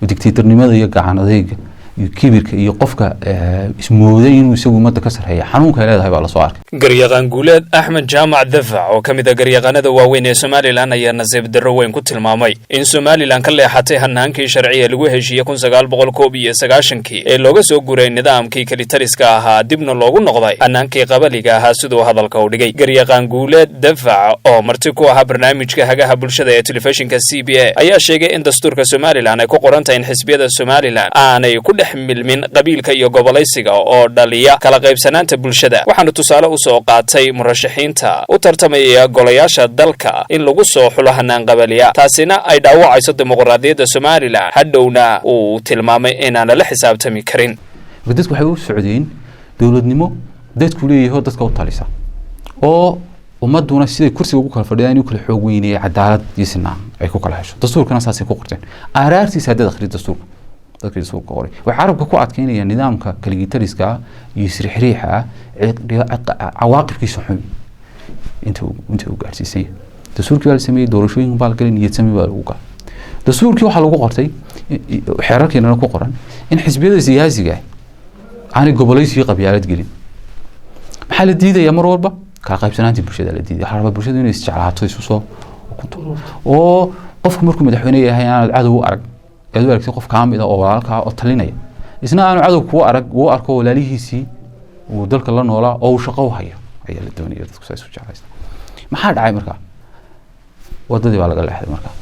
Dictatornimada iyo gacan adeyga iyo kibirka iyo qofka ismooday inuu isagu ummadda ka sarreeya xanuunka ay leedahay baa lasoo arkay. Garyaqaan Guuleed Axmed Jaamac Dafac oo ka mid a garyaqaanada waaweyn ee Somalilan ayaa nasiib darro weyn ku tilmaamay in Somalilan ka leexatay hanaankii sharci ee lagu heshiiyey 1991-kii ee looga soo guray nidaamkii kelitaliska ahaa, dibna loogu noqday hanaankii qabaliga ahaa, siduu hadalka u dhigay. Garyaqaan Guuleed Dafac oo marti ku ahaa barnaamijka Hagaha Bulshada ee telefishinka CBA ayaa sheegay in dastuurka Somalilan ay ku qoran tahay in xisbiyada Somalilan aanay ku dhex milmin qabiilka iyo gobolaysiga oo dhaliya kala qaybsanaanta bulshada. Waxaana tusaale usoo qaatay murashaxiinta u tartamaya golayaasha dalka in lagu soo xulo hanaan qabaliya, taasina ay dhaawacayso dimuqraadiyadda Somalilan, hadhowna uu tilmaamay inaan lala xisaabtami karin. Marka dadku waxay u socdeen dowladnimo dadku leeyahay oo dadka u talisa, oo ummaduna siday kursiga ugu kala fadhiyaan inuu kala xoog weyneeyay, cadaalad iyo sinaan ay ku kala hesho. Dastuurkana saasay ku qorteen. Aaraartiisa haddaad akhrid dastuurka, dadkii dastuurka qoray waxay carabka ku adkeynayaan nidaamka kaligitaliska ah iyo isrixriixa ah cawaaqibkiisa xun inta uu gaarsiisan yahay. Dastuurkii baa la sameeyey, doorashooyin baa la galay, niyad sami baa lagu galay. Dastuurkii waxaa lagu qortay, xeerarkeenana ku qoran, in xisbiyada siyaasiga ah aanay gobolaysiyo qabyaalad gelin. Maxaa la diidayaa? Mar walba kala qaybsanaantii bulshada la diidaya. Waxaa la rabaa bulshadu inay isjeclaato, isu soo ukunto, oo qofku markuu madaxweyne yahay aanad cadow u arag, aad u aragtid qof kaa mid ah oo walaalkaa oo talinaya, isna aanu cadow kuu arag, uu arko walaalihiisii uu dalka la noolaa oo uu shaqo u hayo ayaa la doonaya. Dadku saa isu jeclaysta. Maxaa dhacay markaa? Wadadii baa laga leexday. Markaa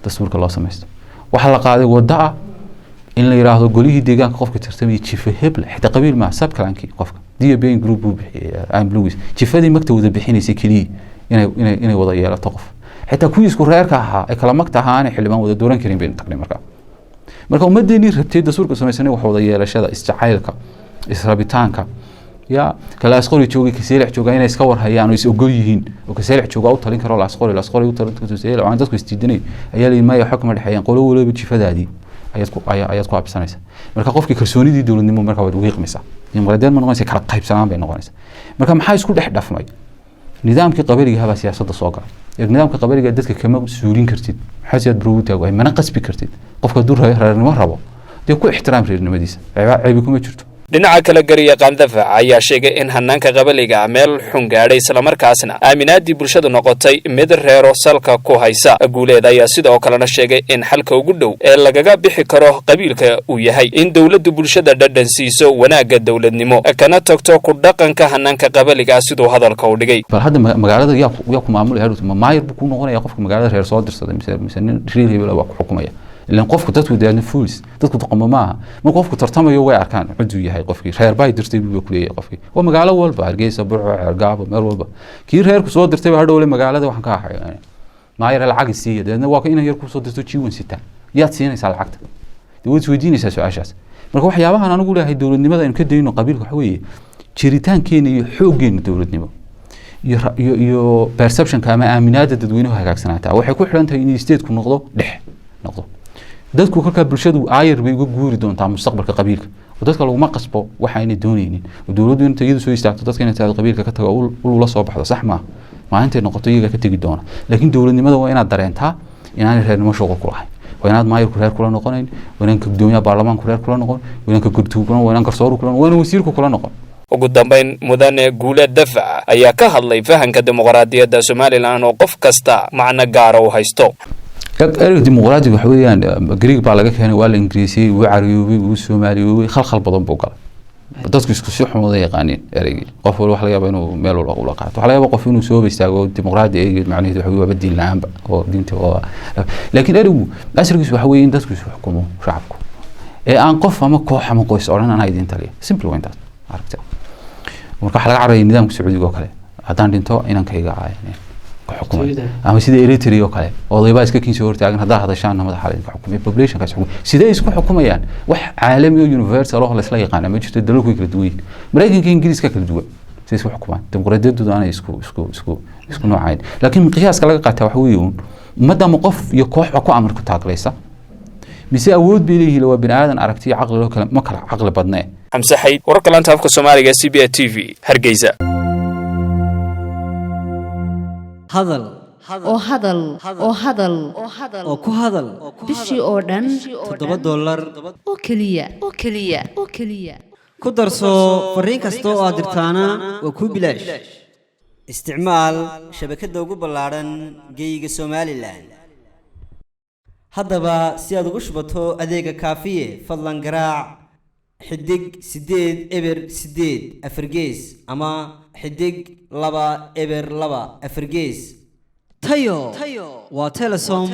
dastuurka loo samaysto waxaa la qaaday waddo ah in la yidhaahdo golihii deegaanka qofka tartamaya jifa heble, xitaa qabiil maaha, subclankii qofka Diabane group buu bixiyey I'm Lewis, jifadii magta wada bixinaysay keliya inay wada yeelato qof. Xitaa kuwii isku reerka ahaa ee kala magta ahaa aanay xildhibaan wada dooran karin baynu tagnay. Marka ummadeenii rabtay dastuurka samaysanay wax wada yeelashada, isjacaylka, israbitaanka, ya ka Laasqori joogay, ka Seylac jooga inay iska warhayaan oo is ogol yihiin, oo ka Seylac jooga u talin karo Laasqori, Laasqori u talin karto Seylac, aan dadku isdiidanay ayaa la yidhi maya, waxba kama dhexeeyaan, qolo waliba jifadaadii ayaad ku absanaysaa. Marka qofkii kalsoonidii dowladnimo marka waad wiiqmaysaa, dimuqraadiyad ma noqonaysa, kala qaybsanaan bay noqonaysaa. Marka maxaa isku dhex dhafmay? Nidaamkii qabaliga baa siyaasadda soo galay. Eeg, nidaamka qabaliga dadka kama suulin kartid, maxaa siyaad barugu taago, mana qasbi kartid. Qofka hadduu reernimo rabo, dee ku ixtiraam reernimadiisa, ceebi kuma jirto. Dhinaca kale, garyaqaan Dafac ayaa sheegay in hanaanka qabaliga meel xun gaadhay, islamarkaasna aaminaadii bulshadu noqotay mid reero salka ku haysa. Guuleed ayaa sidoo kalena sheegay in xalka ugu dhow ee lagaga bixi karo qabiilka uu yahay in dowladdu bulshada dhadhan siiso wanaagga dowladnimo, kana tagto ku dhaqanka hanaanka qabaliga, siduu hadalka u dhigay. Bal hadda magaalada yaa ku maamulaya hadhowta? Ma maayir buu ku noqonaya qofka magaalada reer soo dirsaday, mise nin reer hebel baa ku xukumaya? Ilan qofku dadku dee fools, dadku doqomo maaha. Marka qofku tartamayo way arkaan ciduu yahay. Qofkii reer bay dirtay buu ku leeyahay. Qofkii waa magaalo walba, Hargeysa, Burco, Ceergaabo, meel walba, kii reerku soo dirtay baa hadhowle magaalada waxaan ka ahay maayar, lacag siiya. Dabeedna waa inan yar kusoo dirto jiwan sita, yaad siinaysaa lacagta? Dee waad isweydiinaysaa su-aashaas. Marka waxyaabahan anigu leeyahay dowladnimada aynu ka dayno qabiilka waxa weeye jiritaankeena iyo xooggeena dowladnimo iyo perceptionka ama aaminaadda dadweynuhu hagaagsanaataa waxay ku xidhan tahay in stateku noqdo dhex noqdo dadku. Kolkaa bulshadu aayar bay uga guuri doontaa mustaqbalka qabiilka, oo dadka laguma qasbo waxa aynay dooneynin, oo dowladdu inta iyadu soo istaagto dadka inay tahay qabiilka ka tago ul ula soo baxdo sax maaha. Maalintay noqoto iyaga ka tegi doona, laakiin dowladnimada waa inaad dareentaa inaanay reernimo shuqul ku lahayn. Waa inaad maayirku reer kula noqonayn, waa inaan ka gudoomiyaha baarlamaanku reer kula noqon, waa inaan ka gurtugu kula, waa inaan garsooru kula noqon, waa inaan wasiirku kula noqon. Ugu dambayn, mudane Guuleed Dafac ayaa ka hadlay fahanka dimuqraadiyadda Somalilan oo qof kasta macno gaara u haysto. Ereyga dimuqraadiga waxa weeyaan Greek baa laga keenay, waa la ingiriisiyey, wuu cariyoobay, wuu soomaaliyoobay, khalkhal badan buu galay. Dadku isku si xun wada yaqaaniin ereygii. Qof walba waxa laga yaabaa inuu meel walba ula qaato. Waxa laga yaabaa qof inuu soo istaago dimuqraadi ereygeed macnaheedu waxa weeye waaba diin la-aanba oo diinta oo, laakiin ereygu asalkiisu waxa weeye in dadku isu xukumo, shacabku, ee aan qof ama koox ama qoys odhan anaa idin taliya. Simple waa intaas aragtida. Marka waxaa laga cararaya nidaamka Sacuudiga oo kale, haddaan dhinto inankayga ka xukumay, ama sida Eritrea oo kale, odaybaa iska kiin soo hortaagan, haddaa hadashaana madaxa la idinka xukumay. Populationkaas xukumay sidee isku xukumayaan? Wax caalami oo universal oo laysla yaqaana ma jirto. Dalalku way kala duwan yihiin, Maraykanka iyo Ingiriiska kala duwan sidee isku xukumaan? Dimuqraadiyaddoodu aanay isku noocayn, laakiin qiyaaska laga qaataa waxa weeye uun ummadda ama qof iyo koox baa ku amar ku taaglaysa, mise awood bay leeyihiin? Waa bini aadan, aragti iyo caqli loo kale, ma kala caqli badnee. Xamse Xayd, wararka laanta afka Soomaaliga, CBA TV, Hargeysa. Hadal Oo hadal, oo hadal, Oo ku hadal bishii oo dhan $7 oo keliya, oo keliya, oo keliya. Ku darso fariin kasta oo aad dirtaana waa kuu bilaash. Isticmaal shabakadda ugu ballaadhan geeyiga Somalilan. Haddaba si aad ugu shubato adeega Kaafiye, fadlan garaac *808# ama *202#. Tayo waa Telesom.